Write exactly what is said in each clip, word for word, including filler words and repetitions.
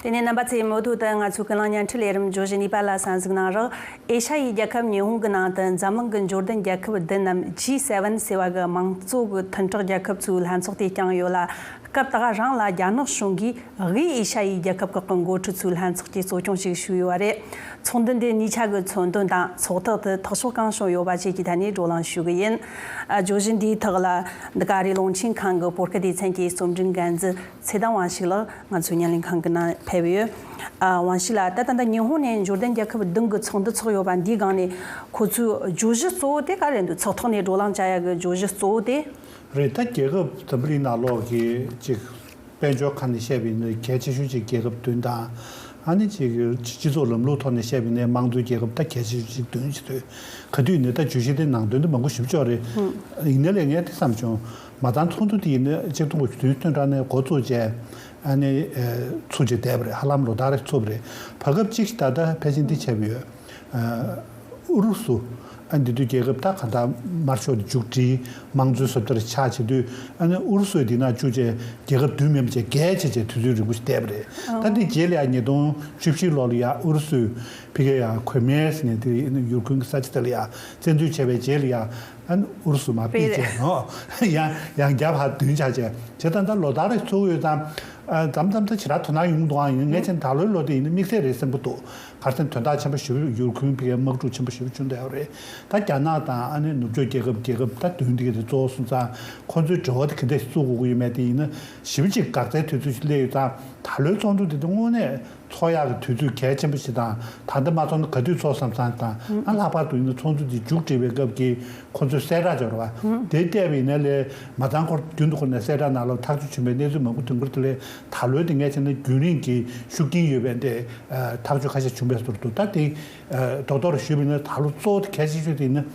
དེ་ནས་རྣམ་པ་ཚོས་མུ་མཐུད་དུ་ང་ཚོའི་ཀུན་གླེང་བརྙན་འཕྲིན་ལས་རིམ་བརྗོད་གཞི་གཉིས་པ་ལ་གསན་གཟིགས་གནང་རོགས། ཨེ་ཤ་ཡའི་རྒྱལ་ཁབ་ཉི་ཧོང་གི་ནང་དུ་འཛམ་གླིང་གི་འབྱོར་ལྡན་རྒྱལ་ཁབ་བདུན་ནམ་ཇི་སེ་ཝེན་ཟེར་བ་གི་མང་གཙོ་གི་མཐུན་གྲོགས་རྒྱལ་ཁབ་ཚོའི་ལྷན་ཚོགས་དེ་བསྐྱངས་ཡོད་ལ། སྐབས་དེ་ག་རང་ལ་རྒྱ་ནག་གཞུང་གིས་དབུས་ཨེ་ཤ་ཡའི་རྒྱལ་ཁབ་ཁག་གི་འགོ་ཁྲིད་ཚོའི་ལྷན་ཚོགས་ཀྱི་གཙོ་སྐྱོང་ཞིག་ཞུས་ཡོད་པ་རེད། ཚོགས་འདུ་འདི་གཉིས་ཆ་གི་མཚོན་དོན་དང་ཚོགས་ཐོག་ཏུ་ཐག་གཅོད་གང་བྱུང་ཡོད་པ་བཅས་ཀྱི་ཐད་ནས་བགྲོ་གླེང་ཞུ་གི་ཡིན། ཨ། བརྗོད་གཞི་འདིའི་ཐོག་ལ་འདི་ག་རེ་རླུང་འཕྲིན་ཁང་གི་བོད་སྐད་སྡེ་ཚན་གྱི་རྩོམ་སྒྲིག་འགན་འཛིན་ཚེ་བརྟན་དབང་ཕྱུག་ལགས་ང་ཚོའི་བརྙན་ལེན་ཁང་གི་ནང་ཕེབས་ཡོད། ཨ། དབང་ཕྱུག་ལགས། ད་ད་ལྟ་ཉི་ཧོང་ནས་འབྱོར་ལྡན་རྒྱལ་ཁབ་བདུན་གྱི་ཚོགས་འདུ་ཚོགས་ཡོད་པ་འདིའི་སྒང་ནས་ཁོ་ཚོའི་བརྗོད་གཞི་གཙོ་བོ་དེ་ག་རེ་འདུག་ཚོགས་ཐོག་ནས་བགྲོ་གླེང་བྱ་ཡག་གི་བརྗོད་གཞི་གཙོ་བོ་དེ། རེད། ད་རྒྱལ་ཁབ་འཛམ་བུ་གླིང་ནང་ལོགས་ཀྱི་ཅིག་དཔལ་འབྱོར་ཁ་ནས་བཤད་པ་ཡིན་ན་གལ་ཆེ་ཤོས་ཅིག་རྒྱལ་ཁབ་བདུན་དང་། ཨ་ནི་ཅིག་སྤྱི་ཚོགས་ལམ་ལུགས་ཐོག་ནས་བཤད་པ་ཡིན་ན་དམངས་གཙོའི་རྒྱལ་ཁབ་ད་གལ་ཆེ་ཤོས་ཅིག་བདུན་ཅིག་འདུག་ག་དུས་ནས་ད་བརྗོད་གཞི་དེ་ནང་དོན་དེ་མང་པོ་ཞིབ་ཕྱོགས་རེད། ཡིན་ན་ལས་ངས་དེ་བསམ་བྱུང་། མ་ཚང་ཚོགས་འདུ་དེ་ཡིན་ན་ཆིག་སྟོང་དགུ་བརྒྱ་བདུན་ཅུ་དོན་གྲངས་ནས་འགོ་བཙུགས་བྱས། ཨ་ནི་ཚུགས་བྱས་བསྡད་པ་རེད། ཧ་ལམ་ལོ་ལྟར་རེ་ཚུགས་པ་རེད། བར་སྐབས་གཅིག་ད་ལྟ་ཕལ་ཆེར་འདི་བྱས་པ་ཡོད། ཨུ་རུ་སུ། ཨ། འདི་དུས་རྒྱལ་ཁབ་ད་ག་ད་དམར་ཤོག་དེ་མཇུག་སྒྲིལ། དམངས་གཙོའི་བཟོ་ལྟར་ཆགས་བྱེད་དུས། ཨ་ནི་ཨུ་རུ་སུས་འདི་ན་བཅུག་བྱས་རྒྱལ་ཁབ་བདུན་མིན་པ་བྱས་བརྒྱད་བྱས་བྱས་དུས་ཚོད་རིང་པོ་ཞིག་བསྡད་པ་རེད། ད་འདི་རྗེས་ལ་ཡང་ཉིས་སྟོང་བཅུ་བཞི་ལོ་ལ་ཡང་ཨུ་རུ་སུས་ཕ་གི་ཡང་ཁོ་མེས་ནས་དེ་ཡུལ་ཁུལ་གྱི་ས་ཆ་དེ་ལ་ཡང་བཙན་འཛུལ་བྱས་པའི་རྗེས་ལ་ཡང་། ཨ་ནི་ཨུ་རུ་སུ་མ་སྤེལ་བྱས་ནོ། ཡང་ཡང་རྒྱབ་ཧ་བདུན་ཆགས་བྱས་བྱས་ད་ད་ལོ་ལྟར་རེ་ཚུགས་ཡོད་ཙང་། ཨ། མཚམས་མཚམས་ད་ཇི་ལྟར་དོ་སྣང་ཡོང་འདུག་ཨང་། ཡིན་ངས་ཆེན་ད་ལོའི་ལོ་དེ་ཡིན་ན་དམིགས་བསལ་རེད་བསམ་གྱི་འདུག་གར་སེང་དོན་དག་ཆེན་པོ་ཞེ་པོ་ཡུལ་ཁུལ་ཕ་གིའི་དམག་འཁྲུག་ཆེན་པོ་ཞེ་པོ་བྱུང་བསྡད་ཡོད་རེད། ད་རྒྱ་ནག་དང་ཨ་ནི་ནུབ་ཕྱོགས་རྒྱལ་ཁབ་རྒྱལ་ཁབ་ད་བདུན་འདི་ག་དེ་གཙོ་བོ་སོང་ཙང་ཁོང་ཚོའི་འབྲེལ་བ་དེ་ག་འདྲས་བཙུགས་དགོས་ཀྱི་ཡོད་མེད་དེ་ཡིན་ན་ཞེ་པོ་ཅིག་འགག་རྩའི་དུས་ཚོད་ཅིག་སླེབས་ཡོད་ཙང་། ད་ལོའི་ཚོགས་འདུ་འདི་དེ་དངོས་གནས་ཚོགས་ཡག་གི་དུས་ཚོད་གལ་ཆེན་པོ་ཞིག་དང་། ད་ལྟ་མ་ཚོགས་ན་ག་དུས་ཚོགས་བསམ་བསམ་དང་། ཨ། ལྷག་པར་དུ་ཡིན་ན་ཚོགས་འདུ་འདི་མཇུག་སྒྲིལ་བའི་སྐབས་ཀྱི་ཁོང་ཚོའི་གསལ་བསྒྲགས་འབྱོར་བ་དེ་བལྟས་པ་ཡིན་ན་ལས་མ་ཚང་ཁོ་རྒྱུན་དུ་ཁོ་ནས་གསལ་བསྒྲགས་ནང་ལ་ཐག་གཅོད་བྱུང་བའི་གནས་ཚུལ་མང་པོ་དོན་ཁུར་དེ་ལས་ད་ལོའི་དེ་ངས་བྱས་ན་རྒྱུན་རིང་གི་ཤུགས་རྐྱེན་ཡོད་པའི་འདི་ཐག་གཅོད་ཁ་ཤས་བྱུང་བའི་ཟུར་དུ། ད་དེ་རྡོག་རྡོག་རེ་ཞུས་པ་ཡིན་ན་ད་ལོ་གཙོ་བོ་དེ་གལ་ཆེ་ཤོས་དེ་ཡིན་ན།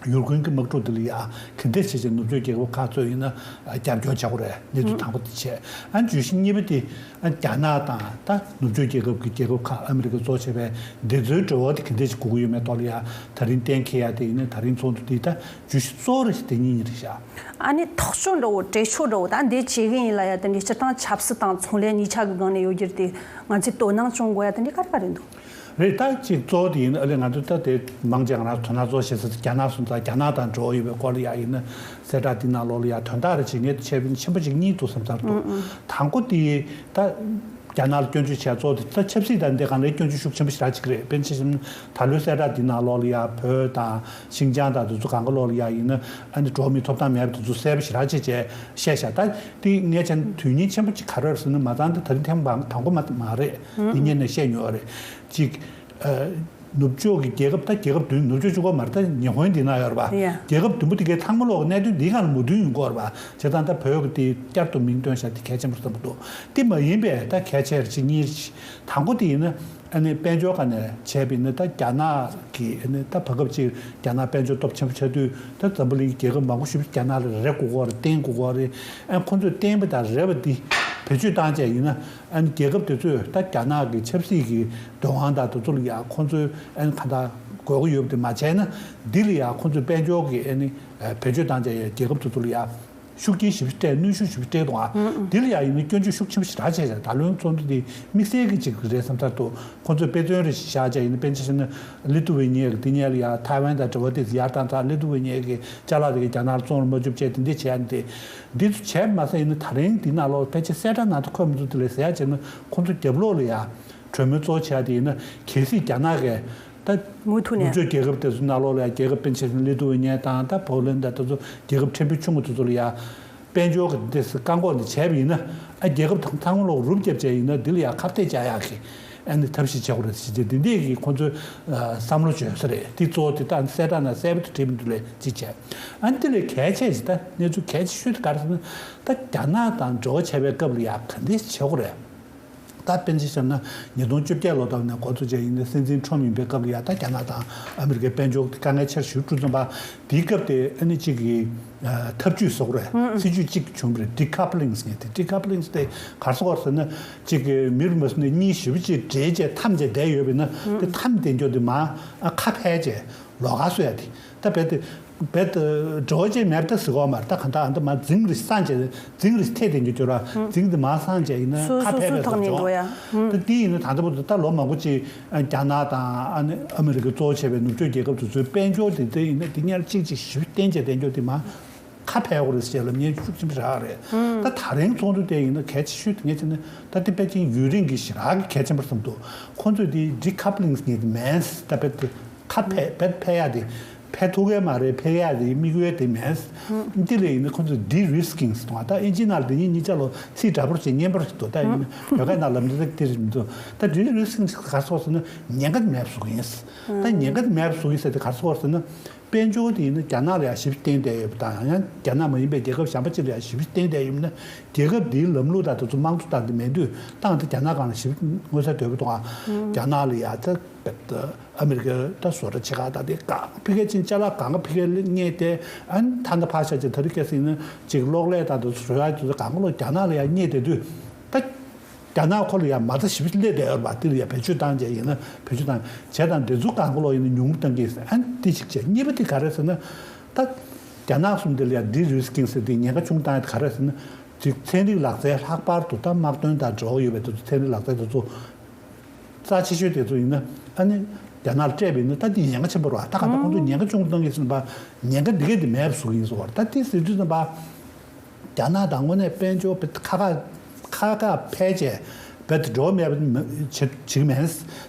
ཡུལ་ཁུལ་གྱི་དམག་འཁྲུག་དེ་ལ་ཡ་ག་འདྲས་བྱས་བྱས་ནུབ་ཕྱོགས་རྒྱལ་ཁབ་ཁག་ཚོས་ཡིན་ན་རྒྱབ་སྐྱོར་བྱ་དགོས་རེད། གནས་ཚུལ་དང་པོ་དེ་བྱས། ཨ། བརྗོད་གཞི་གཉིས་པ་དེ། ཨ། རྒྱ་ནག་དང་ད་ནུབ་ཕྱོགས་རྒྱལ་ཁབ་ཀྱི་རྒྱལ་ཁབ་ཁག་ཨ་མི་རི་ཀ་གཙོ་བྱས་པའི་འདི་ཚོའི་འབྲེལ་བ་དེ་ག་འདྲས་ཅིག་དགོས་ཀྱི་ཡོད་མེད་ཐོག་ལ་ཡ་ད་རིང་གཏན་འཁེལ་ཡ་དེ་ཡིན་ན། ད་རིང་ཚོགས་འདུ་དེ་ད་བརྗོད་གཞི་གཙོ་བོ་རེད་ཤག་དེ་གཉིས་གཉིས་རེད་ཤག་ཨ་ནི་ཐག་གཅོད་འདྲ་བོ་གྲོས་ཆོད་འདྲ་བོ་ད་འདི་བྱེད་ཀྱི་ཡིན་ལབ་ཡ་དེ་འདྲའི་སྤྱིར་བཏང་ཆབ་སྲིད་དང་ཚོང་ལས་གཉིས་ཆ་གི་སྒང་ནས་ཡོད་རྒྱུ་རེད་དེ། ང་ཚོས་དོ་སྣང་བྱུང་དགོས་ཡ་དེ་འདྲའི་ག་རེ་ག་རེ་འདུག་རེད། ད་ཅིག་གཙོ་བོ་དེ་ཡིན་ཨ་ལས་ང་ཚོ་ད་དེ་མང་ཆེ་ང་རང་དོ་སྣང་གཙོ་བོ་བྱེད་ས་དེ་རྒྱ་ནག་སོང་ཙང་རྒྱ་ནག་དང་འབྲེལ་བ་ཡོད་པའི་སྐོར་ལ་ཡ་ཡིན་ན། གསལ་བསྒྲགས་འདི་ནང་ལོགས་ལ་ཡ་དོན་དག་རེ་བྱེད་མཁན་དེ་བྱས་པ་ཡིན་ན་ཆེན་པོ་ཅིག་གཉིས་འདུག་བསམ་ཚར་འདུག་དང་པོ་དེ་ད་རྒྱ་ནག་ལ་སྐྱོན་བརྗོད་བྱས་གཙོ་བོ་དེ་ད་ཆབ་སྲིད་དང་འདི་སྒང་ལ་སྐྱོན་བརྗོད་ཤུགས་ཆེན་པོ་ཞེ་དྲག་ཅིག་རེད། དཔེར་ན་ཆ་བཞག་ན་ད་ལོའི་གསལ་བསྒྲགས་འདི་ནང་ལོགས་ལ་ཡ་བོད་དང་ཤིན་ཅང་དང་དེ་ཚོ་སྒང་ག་ལོགས་ལ་ཡ་ཡིན་ན་ཨ་ནི་འགྲོ་བ་མིའི་ཐོབ་ཐང་མེད་པ་དེ་ཚོ་གསལ་པོ་ཞེ་དྲག་ཅིག་བྱས་བཤད་བཞག་ད་དེ་ངས་བྱས་ན་དོན་སྙིང་ཆེན་པོ་ཅིག་ག་རེ་རེད་ཟེར་ན། མ་ཚང་དེ་ད་རིང་ཐེངས་མ་དང་པོ་མ་མ་རེད། འདི་སྔོན་ནས་བཤད་མྱོང་བ་རེད། གཅིག་ཨ། ནུབ་ཕྱོགས་ཀྱི་རྒྱལ་ཁབ་ད་རྒྱལ་ཁབ་བདུན། ནུབ་ཕྱོགས་གཅིག་པོ་མ་རེད། ད་ཉི་ཧོང་འདི་ན་ཡོད་རེད་པ། ཡ། རྒྱལ་ཁབ་བདུན་པོ་དེ་གའི་ཚང་མ་ལོག་གནད་དོན་འདིའི་སྒང་ལ་མོས་མཐུན་ཡོང་གི་ཡོད་རེད་པ། བྱས་ཙང་ད་བོད་ཀྱི་དེ་བསྐྱར་དུ་མིང་བཏོན་བཞག་དེ་གལ་ཆེན་པོ་བསམ་གྱི་འདུག་དེ་མ་ཡིན་པའི་ད་གལ་ཆེ་རེ་ཅིག་གཉིས་རེ་ཅིག་དང་པོ་དེ་ཡིན་ན་ཨ་ནི་དཔལ་འབྱོར་སྒང་ནས་བྱས་པ་ཡིན་ན། ད་རྒྱ་ནག་གིས་ཨ་ནི་ད་བར་སྐབས་ཅིག་རྒྱ་ནག་དཔལ་འབྱོར་སྟོབས་ཆེན་པོ་ཆགས་དུས་ད་འཛམ་བུ་གླིང་གི་རྒྱལ་ཁབ་མང་པོ་ཞིག་རྒྱ་ནག་ལ་རེ་དགོས་ཀྱི་ཡོད་རེད། བརྟེན་དགོས་ཀྱི་ཡོད་རེད། ཨ། ཁོང་ཚོས་བརྟེན་པ་དང་རེ་བ་འདི་བེད་སྤྱོད་བཏང་བྱས་ཡིན་ན། ཨ་ནི་རྒྱལ་ཁབ་དེ་ཚོས་ད་རྒྱ་ནག་གི་ཆབ་སྲིད་ཀྱི་བདེན་དབང་དང་དེ་ཚོ་ལ་ཡ་ཁོང་ཚོས་ཨ་ནི་ག་འདྲ་དགོས་ཀྱི་ཡོད་པ་དེ་མ་བྱས་ན། འདི་ལ་ཡ་ཁོང་ཚོས་དཔལ་འབྱོར་གྱི་ཨ་ནི་བེད་སྤྱོད་བཏང་བྱས་ཡ་རྒྱལ་ཁབ་དེ་ཚོ་ལ་ཡ་ཤུགས་རྐྱེན་ཞེ་པོ་སྤྲད། གནོན་ཤུགས་ཞེ་པོ་སྤྲད་འདུག་ཨ། འདི་ལ་ཡ་ཡིན་ན་སྐྱོན་བརྗོད་ཤུགས་ཆེན་པོ་ཞེ་དྲག་བྱས་བྱས། ད་ལོའི་ཚོགས་འདུ་འདི་དམིགས་བསལ་གྱི་ཅིག་རེད་བསམ་ཚར་འདུག་ཁོང་ཚོས་དཔེ་མཚོན་རེ་བཞག་བྱས་ཡིན་ན། དཔེར་ན་ཆ་བཞག་ན་ལི་ཐུ་ཝེ་ནི་ཡ་གི་དེ་ཉལ་ཡ་ཐའེ་ཝན་དང་འབྲེལ་བ་དེ་ཡར་བཏང་ཚར། ལི་ཐུ་ཝེ་ནི་ཡ་གི་ཅ་ལག་དེ་གའི་རྒྱ་ནག་ལ་བཙོང་རུ་མ་བཅུག་བྱས་དེ་འདྲས་བྱས་ཡ་ནི་དེ། འདི་ཚོ་བྱས་མ་ཟད་ཡིན་ན་ད་རིང་འདི་ནང་ལོགས་ཕལ་ཆེར་གསལ་བསྒྲགས་ནང་དུ་འཁོད་མི་འདུག་དེ་ལས་ཟེར་ཡ་བྱས་ན་ཁོང་ཚོ་རྒྱབ་ལོགས་ལ་ཡ་གྲོས་མོལ་གཙོ་བོ་བྱས་ཡ་དེ་ཡིན་ན། གལ་སྲིད་རྒྱ་ནག་གིས་ད་མུ་མཐུད་ནས་ནུབ་ཕྱོགས་རྒྱལ་ཁབ་དེ་ཚོ་ནང་ལོགས་ལ་ཡ་རྒྱལ་ཁབ་དཔེར་ན་ཆ་བཞག་ན་ལི་ཐུ་ཝེ་ནི་ཡ་དང་ད་པོ་ལན་དང་དེ་ཚོ་རྒྱལ་ཁབ་ཕྲན་བུ་ཆུང་ངུ་དེ་ཚོ་ལ་ཡ་དཔལ་འབྱོར་གྱི་འདི་བཀག་འགོག་འདི་བྱས་པ་ཡིན་ན། ཨ། རྒྱལ་ཁབ་དང་ཚང་མ་ལོག་རུབ་བརྒྱབ་བྱས་ཡིན་ན་འདི་ལ་ཡ་ཁ་གཏད་བཅག་ཡག་གི་ཨ་ནི་ཐབས་ཤེས་བྱེད་དགོས་རེད་ཟེར་བྱས། འདི་འདྲས་ཀྱི་ཁོང་ཚོས་ཨ་བསམ་བློ་བྱོས་ས་རེད། འདི་གཙོ་བོ་དེ་ད་གསལ་བསྒྲགས་ནང་གསལ་པོ་དེ་བྲིས་མི་འདུག་ལས་ཅི་བྱས། ཨ་ནི་དེ་ལས་གལ་ཆེ་ཞིག་ད་གནས་ཚུལ་གལ་ཆེ་ཤོས་དེ་ག་རེ་ཟེར་ན། ད་རྒྱ་ནག་དང་འབྲེལ་བ་བྱས་པའི་སྐབས་ལ་ཡ་ག་འདྲས་བྱེད་དགོས་རེད། ད་དཔེར་ན་ཆ་བཞག་ན་ཉིས་སྟོང་བཅོ་བརྒྱད་ལོ་ལྟར་ནས་འགོ་ཚུགས་བྱས་ཡིན་ན། སྲིད་འཛིན་ཁྲོམ་ཡིན་པའི་སྐབས་ལ་ཡ་ད་རྒྱ་ནག་དང་ཨ་མི་རི་ཀའི་དཔལ་འབྱོར་དཀའ་ངལ་ཆེར་ཞིག་བསྐྲུན་ཙམ་པ། དེའི་སྐབས་དེ་ཨ་ནི་གཅིག་གི་ཨ་ཐབས་ཇུས་བཟོ་དགོས་རེད། ཨང་། སྲིད་ཇུས་གཅིག་བྱུང་བ་རེད། ཌི་ཁབ་ལིང་ཟེར་མཁན་དེ། ཌི་ཁབ་ལིང་དེ་ག་རེ་ཟེར་དགོས་རེད་ཟེར་ན། གཅིག་གི་མི་རུ་མ་སོང་ནས་གཉིས་ཞེ་པོ་ཅིག་འདྲེས་བྱས་འཐམས་བྱས་བསྡད་ཡོད་པ་ཡིན་ན། ཨང་། དེ་འཐམས་བསྡད་རྒྱུ་དེ་མར་ཨ་ཁ་ཕྱེ་བྱས་ལོགས་ཀ་བཟོ་ཡ་དེ། ད་རྦད་དེ། རྦད་དེ་འགྲོ་བྱེད་མེད་པ་ཟེར་གོ་མ་རེད། ད་གང་ལྟར་ཨ་འདི་མ་རྫིང་རེ་སངས་རྒྱས་རྫིང་རེ་ཐེ་དེ་འགྱུར་གྱུར་བ་རྫིང་འདི་མ་སངས་རྒྱས་ཡིན་ན་སོ་ཁ་སོ་ཕལ་སོ་པའི་ཐོག་ནས་འགྲོ་འགྲོ་ཡ། ད་འདི་ཡིན་ན་ད་ལྟ་བར་དུ་ད་ལོ་མང་པོ་ཅིག་རྒྱ་ནག་དང་ཨ་ནི་ཨ་མི་རི་ཀ་གཙོ་བོ་བྱས་པའི་ནུབ་ཕྱོགས་རྒྱལ་ཁབ་དེ་ཚོའི་དཔལ་འབྱོར་དེ་དེ་ཡིན་ན་དེ་སྔར་གཅིག་གཅིག་ཞིབ་བསྟན་བྱས་བསྟན་འབྱོར་དེ་མ་ཁ་ཕལ་བ་རེད་ཟེར་ལབ་མཁན་ཤུགས་ཆེན་པོ་རག་རེད། ད་ད་རིང་ཚོགས་འདུ་དེ་ཡིན་ན་གལ་ཆེ་ཤོས་དེ་ངས་བྱས་ན་ད་དེ་དཔེ་ཅན་ཡུན་རིང་གི་ཞེ་དྲག་གི་གལ་ཆེན་པོ་བསམ་འདུག་ཁོང་ཚོས་དེ་decoupling་ཟེར་མཁན་དེ་མིན་ད་དཔེ་དེ་ཁ་ཕལ་དཔེ་ཕལ་ཡ་དེ་ཕལ་ཐུབ་ཀྱི་མ་རེད། ཕལ་ཡ་དེ་དམིགས་ཡུལ་དེ་མིན། འདི་ལས་ཡིན་ན་ཁོང་ཚོས་de-risking་ཟེར་གཏོང་བ། ད་ཨིན་ཇི་ནང་ལ་དེ་གཉིས་གཉིས་ཆ་ལོ་ཚིག་འདྲ་པོ་བྱས་སྙན་པོ་ཞིག་འདུག་ད་ཡིན་ན་བོད་སྐད་ནང་ལབ་འདི་དེ་རིགས་མི་འདུག་ད་de-risking་ག་རེ་ཟེར་ན་ཉེན་ཁ་མེད་པ་བཟོ་གི་ཡིན། ད་ཉེན་ཁ་མེད་པ་བཟོ་གི་ཟེར་དེ་ག་རེ་ཟེར་ན། དཔལ་འབྱོར་དེ་ཡིན་ན་རྒྱ་ནག་ལ་ཡང་ཞིབ་བརྟན་བསྡད་ཡོད་པ་དང་ཡང་རྒྱ་ནག་མ་ཡིན་པའི་རྒྱལ་ཁབ་གཞན་པ་ཅིག་ལ་ཡང་ཞིབ་བརྟན་བསྡད་ཡོད་ན་རྒྱལ་ཁབ་དེའི་ལམ་ལུགས་དང་དེ་ཚོ་དམངས་གཙོ་དང་དེ་མེད་དུས་ཏང་དེ་རྒྱ་ནག་སྒང་ལ་ཞིབ་མངོན་གསལ་དོད་པོ་འདུག་ཨ། རྒྱ་ནག་ལ་ཡང་ད་ཨ་མི་རི་ཀ་ད་བཟོ་གྲྭ་ཆེ་ཁག་དང་དེ་ག་ཕི་གེ་ཅིན་ཅ་ལག་གང་ག་ཕི་གེ་རྙེད་དེ་ཨ་ནི་ད་ལྟ་ཕར་བཞག་ཅིག་ད་རེས་སྐྱེས་ཟིན་ན་ཅིག་གློག་ཀླད་དང་དེ་ཚོ་བཟོ་ཡག་དེ་ཚོ་གང་ག་ལོ་རྒྱ་ནག་ལ་ཡང་རྙེད་བསྡད་དུས་ད། རྒྱ་ནག་ཁོ་ལ་ཡང་མ་རྩ་ཞིབ་སླེབས་བསྡད་ཡོད་རེད་པ། དེ་ལ་ཡང་བེད་སྤྱོད་བཏང་བྱས་ཡིན་ན་བེད་སྤྱོད་བཏང་བྱས་དང་དེ་ཚོ་གང་ག་ལོ་ཡིན་ན་ཉུང་བཏང་གི་ཨ་ནི་དེ་གཅིག་བྱས། གཉིས་པ་དེ་ག་རེ་ཟེར་ན། ད་རྒྱ་ནག་གསུམ་དེ་ལ་ཡང་de-risking་ཟེར་དེ་ཉེན་ཁ་ཆུང་བཏང་ཡ་དེ་ག་རེ་ཟེར་ན། དེ་ཚན་རིག་ལག་རྩལ་ལྷག་པར་དུ་ད་དམག་དོན་དང་འབྲེལ་བ་ཡོད་པའི་དེ་ཚོ་ཚན་རིག་ལག་རྩལ་དེ་ཚོ་རྩ་ཆེ་ཤོས་དེ་ཚོ་ཡིན་ན་ཨ་ནི་རྒྱ་ནག་ལ་སྤྲད་པ་ཡིན་ན་ད་དེ་ཉེན་ཁ་ཆེན་པོ་རེད་པ། ད་ག་ད་ཁོང་ཚོ་ཉེན་ཁ་ཆུང་བཏང་གི་ཟེར་ན་པ་ཉེན་ཁ་འདི་གས་དེ་མེད་པ་བཟོ་གི་ཡིན་ཟེར་བ་རེད། ད་དེ་ཟེར་དུས་ཙམ་པ། རྒྱ་ནག་དང་དངོས་གནས་དཔལ་འབྱོར་བེད་ཁ་ཁ་ཁ་ཁ་འཕེལ་བྱས་བེད་འགྲོ་མེད་པ་བྱེད་བྱེད་ཀྱི་མེད།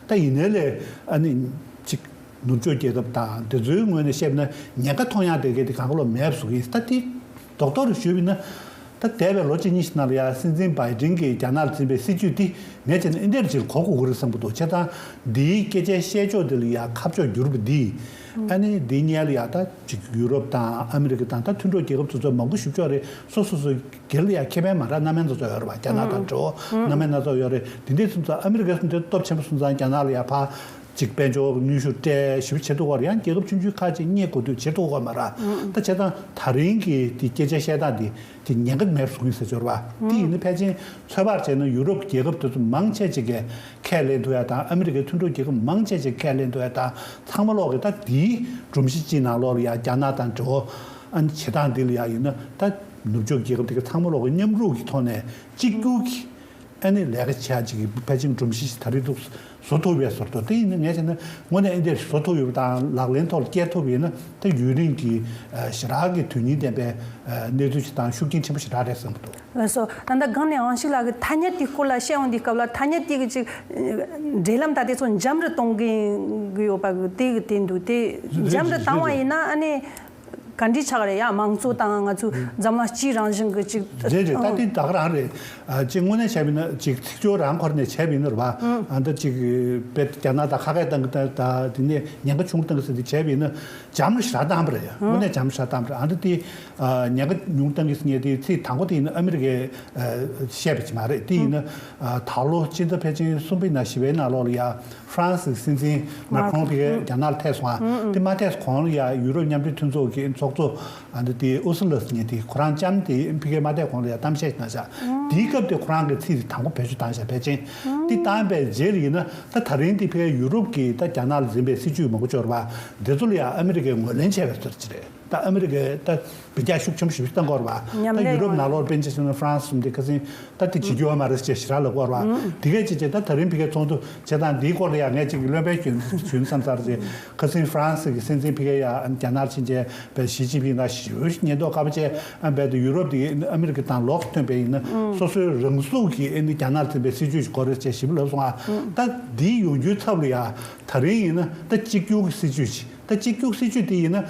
ད་ཡིན་ནའི་ལས་ཨ་ནི་ཅིག་ནུབ་ཕྱོགས་རྒྱལ་ཁབ་དང་དེ་ཚོའི་ངོས་ནས་བཤད་ན་ཉེན་ཁ་མཐོང་ཡག་དེ་གའི་དེ་གང་ག་ལོ་མེད་པ་བཟོ་གི་ཡིན། ད་དེ་རྡོག་རྡོག་རེ་ཞུས་པ་ཡིན་ན་ད་འདས་པའི་ལོ་གཅིག་གཉིས་ཤིག་ནང་ལ་ཡང་སྲིད་འཛིན་བྷའི་ཌེན་གྱིས་རྒྱ་ནག་ལ་འཛིན་པའི་སྲིད་ཇུས་དེ་ངས་བྱས་ན་ཨེ་འདྲ་ཅིག་གོ་དགོས་ཀྱི་རེད་བསམ་གྱི་འདུག་བྱས་ཙང་འདིའི་སྐད་ཆའི་བཤད་ཕྱོགས་དེ་ལ་ཡང་ཁ་ཕྱོགས་བསྒྱུར་བ་འདིས། ཨ་ནི་འདི་སྔོན་ལ་ཡང་ད་ཅིག་ཡུ་རོབ་དང་ཨ་མི་རི་ཀ་དང་ད་མཐུན་གྲོགས་རྒྱལ་ཁབ་ཚོ་ཚོ་མང་པོ་ཞིབ་ཕྱོགས་རེད། སོ་སོ་སོའི་སྒེར་ལ་ཡང་ཁེ་ཕན་མ་འདྲ་སྣ་མིན་སྣ་ཚོགས་ཡོད་རེད་པ། རྒྱ་ནག་དང་འབྲེལ་བ་སྣ་མིན་སྣ་ཚོགས་ཡོད་རེད། དེ་འདྲའི་སོང་ཙང་ཨ་མི་རི་ཀ་སོང་དེ་སྟོབས་ཆེན་པོ་སོང་ཙང་རྒྱ་ནག་ལ་ཡང་ཕར་ཅིག་དཔལ་འབྱོར་ནུས་ཤུགས་སྤྲད་ཞིབ་བྱེད་ཐུབ་ཀྱི་རེད། ཡང་རྒྱལ་ཁབ་ཆུང་ཆུང་ཁག་ཅིག་རྙེད་དགོས་དུས་བྱེད་ཐུབ་ཀྱི་མ་རེད། ད་བྱས་ཙང་ད་རིང་གི་དེ་སྐད་ཆ་བཤད་སྟངས་དེ་དེ་ཉེན་ཁ་མེད་པ་བཟོ་གི་ཡིན་ཟེར་ཆོག་རེད་པ། དེ་ཡིན་ན་ཕལ་ཆེར་ཚོད་དཔག་བྱས་ན་ཡུ་རོབ་རྒྱལ་ཁབ་དེ་ཚོ་མང་ཆེ་ཅིག་གིས་ཁས་ལེན་ཐུབ་ཡ་དང་ཨ་མི་རི་ཀའི་མཐུན་གྲོགས་རྒྱལ་ཁབ་མང་ཆེ་ཅིག་ཁས་ལེན་ཐུབ་ཡ་དང་ཚང་མ་ལོག་གི་ད་དེའི་སྒྲོམ་གཞི་གཅིག་ནང་ལོགས་ལ་ཡ་རྒྱ་ནག་དང་འབྲེལ་བ་ཨ་ནི་བྱེད་སྟངས་འདི་ལ་ཡ་ཡིན་ན་ད་ནུབ་ཕྱོགས་རྒྱལ་ཁབ་དེ་ག་ཚང་མ་ལོག་གི་མཉམ་རུབ་ཀྱི་ཐོག་ནས་གཅིག་གྱུར་གྱི་ཨ་ནི་ལས་ཀ་བྱེད་ཡ་ཅིག་གི་ཕལ་ཆེར་སྒྲོམ་གཞི་ཞིག་ད་རེས་འདུག་བཟོ་ཐུབ་པའི་བཟོ་ཐུབ་དེ་ཡིན་ན་ངས་བྱས་ན་དངོས་གནས་ཨེ་འདྲས་བཟོ་ཐུབ་ཡོད་པ་དང་ལག་ལེན་ཐོག་ལ་བསྐྱལ་ཐུབ་པ་ཡིན་ན་ད་ཡུན་རིང་གི་ཞེ་དྲག་གི་དོན་སྙིང་ལྡན་པའི་གནས་ཚུལ་ཞིག་དང་ཤུགས་རྐྱེན་ཆེན་པོ་ཞེ་དྲག་རེད་བསམ་གྱི་འདུག་ལགས་སོ། ད་ལྟ་སྒང་ནས་དབང་ཕྱུག་ལགས་ཀྱིས་ཐ་སྙད་དེའི་སྐོར་ལ་བཤད་ཡོང་དུས་སྐབས་ལ་ཐ་སྙད་དེ་གི་ཅིག་འབྲེལ་ལམ་ད་དེ་ཚོ་འཇམ་རུ་གཏོང་གི་ཡོད་པ་གི་དེ་གི་དེ་འདུག་དེ་རེད་འཇམ་རུ་རེད་བཏང་བ་རེད་ཡིན་ན་ཨ་ནི་ག་འདྲ་ཆགས་རེད་ཡ། དམངས་གཙོ་དང་ང་ཚོ་འཛམ་གླིང་སྤྱིའི་རང་བཞིན་གི་ཅིག་རེད་རེད། ད་དེ་ད་ག་རང་རེད། ཨ་ཅིག་དངོས་གནས་བྱས་པ་ཡིན་ན་ཅིག་ཚིག་སྦྱོར་རང་ཁོ་ནས་བྱས་པ་ཡིན་ན་རེད་པ། ཨ་ད་ཅིག་དཔེ་རྒྱ་ནག་དང་ཁ་སྐད་གཏོང་གི་ད་ད་དེ་ནས་ཉེན་ཁ་ཆུང་གཏོང་གི་ཟེར་དེ་བྱས་པ་ཡིན་ན་འཇམ་རུ་ཞེ་དྲག་བཏང་བ་རེད། དངོས་གནས་འཇམ་རུ་ཞེ་དྲག་བཏང་བ་རེད། ཨ་ད་དེ་ཉེན་ཁ་ཉུང་གཏོང་གི་ཟེར་མཁན་དེ་ཚིག་དང་པོ་དེ་ཡིན་ན་ཨ་མི་རི་ཀས་བཤད་པ་ཅིག་མ་རེད། དེ་ཡིན་ན་ད་ལོ་སྤྱི་ཟླ་ཕལ་ཆེར་གསུམ་པའི་ནང་བཞི་པའི་ནང་ལོགས་ལ་ཡ། ཧྥ་རན་སི་གི་སྲིད་འཛིན་མཱ་ཁྲོང་ཕ་གིར་རྒྱ་ནག་ལ་ཐད་སོང་ཨ། དེ་མ་ཐད་གོང་ལ་ཡ་ཡུ་རོབ་མཉམ་འབྲེལ་མཐུན་ཚོགས་ཀྱི་ཚོགས་གཙོ་ཨ་འདི་དེ་ཨུ་སུ་ལ་ཟེར་མཁན་དེ་ཁོ་རང་ལྕམ་དེ་ཕ་གིར་མ་ཐད་གོང་ལ་ཡ་གཏམ་བཤད་གནང་ཤག་དེའི་སྐབས་དེ་ཁོ་རང་གི་ཚིག་དེ་དང་པོ་བེད་སྤྱོད་བཏང་ཤག་ཕལ་ཆེར་དེ་བཏང་པའི་རྗེས་ལ་ཡིན་ན་ད་ད་རིང་དེ་ཕ་གིར་ཡུ་རོབ་ཀྱིས་ད་རྒྱ་ནག་ལ་འཛིན་པའི་སྲིད་ཇུས་མང་པོ་ཅིག་ཡོད་རེད་པ། དེ་ཚོ་ལ་ཡ་ཨ་མི་རི་ཀས་ངོས་ལེན་བྱས་པའི་ཚུལ་ཅིག་རེད། ད་ཨ་མི་རི་ཀས་ད་འབུད་རྒྱག་ཤུགས་ཆེན་པོ་ཞིག་བཏང་གི་ཡོད་རེད་པ། མཉམ་ད་ལས་ཡུ་རོབ་ཡོད་ནང་ལོགས་དཔེར་ན་ཆ་བཞག་ན་ཧྥ་རན་སི་གསུམ་དེ་ཁ་སང་ད་དེ་བྱེད་རྒྱུ་ཡོད་མ་རེད་ཅེས་ཞེ་དྲག་ལབ་ཀྱི་ཡོད་རེད་པ། དེ་གས་བྱས་བྱས་ད་ད་རིང་ཕ་གིའི་ཚོགས་འདུ་བྱེད་སྟངས་འདིའི་སྐོར་ལ་ཡང་ངས་ཅིག་བློན་དཔོན་ཞུ་ཞུ་ན་བསམ་ཚར་རེད། ཁ་སང་ཧྥ་རན་སི་གི་སྲིད་འཛིན་ཕ་གིར་ཡ་རྒྱ་ནག་ཕྱིན་བྱས་པའི་ཞི་ཅིན་ཕིང་དང་ཞི་ཅིན་ཕིང་ཉེན་རྟོག་ཁ་པོ་བྱས་ཨ་བས་དེ་ཡུ་རོབ་དེ་ཨ་མི་རི་ཀ་དང་ལོགས་སུ་ཐོན་པའི་ཡིན་ན་སོ་སོའི་རང་སྲོག་གི་ཨ་ནི་རྒྱ་ནག་འཛིན་པའི་སྲིད་ཇུས་ཤིག་དགོས་རེད་ཅེས་ཞིབ་ལབ་སོང་ཨ། ད་འདི་ཡོང་རྒྱུའི་ཚབ་ལ་ཡ་ད་རིང་ཡིན་ན་ད་གཅིག་གྱུར་གྱི་སྲིད་ཇུས་ཤིག་ད་གཅིག་གྱུར་སྲིད་ཇུས་དེ་ཡིན་ན།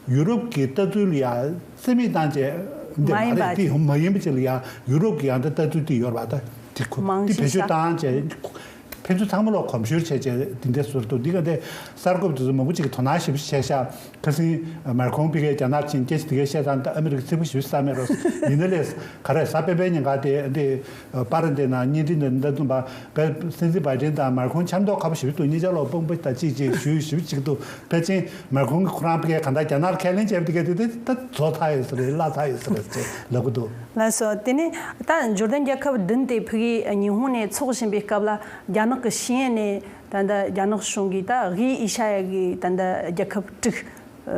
ཡུ་རོབ་ཀྱི་ལྟ་ཚུལ་ལ་ཡང་རྩིས་མེད་བཏང་བྱས་འདི་མ་མ་ཡིན་པ་རེད། དེ་ཡང་མ་ཡིན་པ་ཅིག་ལ་ཡང་ཡུ་རོབ་ཀྱི་ཡང་ད་ལྟ་ཚུལ་དེ་ཡོད་རེད་པ། ད་དེ་ཁོ་མང་དེ་ཆེ་བེད་སྤྱོད་ཤག་བཏང་བྱས་ཕན་ཚུན་ཚང་མ་ལོག་གོམས་ཞུར་བྱས་བྱས་འདི་འདྲ་བཟོ་འདུག་འདི་ག་འདི་གསར་འགོད་པ་དེ་ཚོ་མང་པོ་ཅིག་གིས་དོ་སྣང་ཞེ་པོ་བྱས་ཤག་ཁ་སང་མར་ཁོང་ཕ་གིར་རྒྱ་ནག་ཕྱིན་སྐད་ཆ་དེ་གས་བཤད་སྟངས་ད་ཨ་མི་རི་ཀ་ཚིག་པ་ཞེ་པོ་བསམ་མེད་རོགས་ཡིན་ན་ལས་ག་རེ་གཟའ་སྤེན་པའི་ཉིན་ག་དེ་འདི་པར་འདི་ནང་བརྙན་འཕྲིན་འདི་འདི་ཐུང་པ། བས་སྲིད་འཛིན་བྷའི་ཌེན་དང་མར་ཁོང་ཆབ་མདོག་ཁ་པོ་ཞེ་པོ་འདུག་གཉིས་ཆ་ལོག་དཔུང་པ་དང་གཅིག་གཅིག་ཞུས་ཞེ་པོ་གཅིག་འདུག་ཕལ་ཆེར་མར་ཁོང་གིས་ཁོ་རང་ཕ་གིར་གང་ལྟར་རྒྱ་ནག་ལ་ཁས་ལེན་བྱས་པ་དེ་གས་དེ་དེ་ད་རྫོགས་ཚར་ཡོད་ས་རེད། བརླག་ཚར་ཡོད་ས་རེད་ཅེས་ལབ་གི་འདུག་ལགས་སོ། དེ་ནས་ད་འབྱོར་ལྡན་རྒྱལ་ཁབ་བདུན་དེ་ཕ་གིར་ཉི་ཧོང་ནས་ཚོགས་བཞིན་པའི་སྐབས་ལ་རྒྱ་ནག་གི་ཤེས་ཡོན་ནས་ད་ལྟ་རྒྱ་ནག་གཞུང་གིས་ད་དབུས་ཨེ་ཤ་ཡ་གི་ད་ལྟ་རྒྱལ་ཁབ་དྲུག་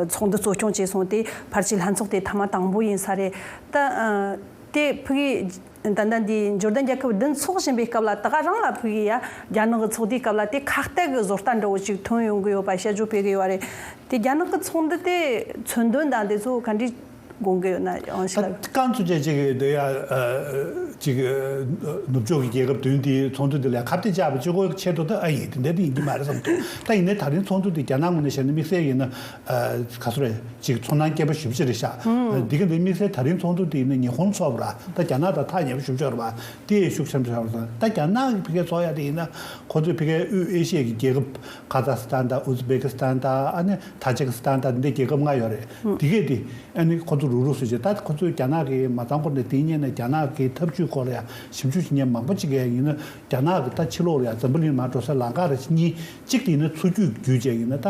ཚོགས་འདུ་གཙོ་སྐྱོང་བྱས་སོང་སྟེ། ཕལ་ཆེར་ལྷན་ཚོགས་དེ་ཐེངས་མ་དང་པོ་ཡིན་ས་རེད། ད་དེ་ཕ་གི་ད་ལྟ་འདི་འབྱོར་ལྡན་རྒྱལ་ཁབ་བདུན་ཚོགས་བཞིན་པའི་སྐབས་ལ། ད་ག་རང་ལ་ཕ་གི་ཡ་རྒྱ་ནག་གི་ཚོགས་འདུའི་སྐབས་ལ་དེ་ཁ་གཏད་ཀྱི་བཟོ་ལྟ་འདྲ་བོ་ཅིག་ཐོན་ཡོང་གི་ཡོད་པ་དཔྱད་བརྗོད་སྤེལ་གི་ཡོད་རེད། དེ་རྒྱ་ནག་གི་ཚོགས་འདུ་དེ་མཚོན་དོན་དང་དེ་ཚོ་ག་འདྲ་དགོངས་ཀྱི་ཡོད་ན། ཡང་ཞིག་ལ། རྐང་བཙུགས་བྱས་ཅིག་འདི་ཡ་ཅིག་ནུབ་ཕྱོགས་ཀྱི་རྒྱལ་ཁབ་བདུན་དེའི་ཚོགས་འདུ་འདི་ལ་ཁ་གཏད་བཅག་པའི་གཅིག་གོ་ཆེད་དུ་ད་ཨ་ཡིན་དེ་འདྲ་དེ་ཡིན་གྱི་མ་རེད་བསམ་འདུག་ད་ཡིན་ནའི་ད་རིང་ཚོགས་འདུ་དེ་རྒྱ་ནག་ངོས་ནས་བཤད་ན་དམིགས་བསལ་ཡིན་ན། ག་ཚོད་རེད། ཅིག་ཚོར་སྣང་སྐྱེས་པ་ཞེ་པོ་ཅིག་རེད་ཤག་འདི་ག་འདི་དམིགས་བསལ་ད་རིང་ཚོགས་འདུ་དེ་ཡིན་ན་ཉི་ཧོང་ཚོགས་པ་ར། ད་རྒྱ་ནག་དང་ཐག་ཉེ་པོ་ཞེ་པོ་ཅིག་ཡོད་རེད་པ། དེ་ཤུགས་ཆེན་པོ་ཡོད་རེད། ད་རྒྱ་ནག་གི་ཕ་གིའི་ཚོགས་ཡ་དེ་ཡིན་ན་ཁོ་ཚོའི་ཕ་གིའི་དབུས་ཨེ་ཤི་ཡའི་རྒྱལ་ཁབ་ཁ་ཛ་སི་ཐན་དང་ཨུ་ཛི་བེ་ཀི་སི་ཐན་དང་ཨ་ནི་ཐ་ཇི་ཀི་སི་ཐན་དང་འདི་འདྲའི་རྒྱལ་ཁབ་ལྔ་ཡོད་རེད། དེ་གས་དེ་ཨ་ནི་ཁོ་ཚོ་རུག་རུག་བཟོས་བྱས། ད་ཁོ་ཚོས་རྒྱ་ནག་གིས་མ་ཚང་ཁོ་ནས་དེའི་སྔོན་ནས་རྒྱ་ནག་གི་ཐབས་ཇུས་སྐོར་ལ་ཡང་ཞིབ་འཇུག་བྱེད་མཁན་མང་པོ་ཅིག་ཡིན་ན། རྒྱ་ནག་གི་ད་ཕྱི་ལོགས་ལ་ཡང་འཛམ་བུ་གླིང་མར་འགྲོ་སའི་ལམ་ཁ་རེ་གཉིས་གཅིག་དེ་ཡིན་ན་མཚོ་རྒྱུད་བརྒྱུད་བྱས་ཡིན་ན། ད་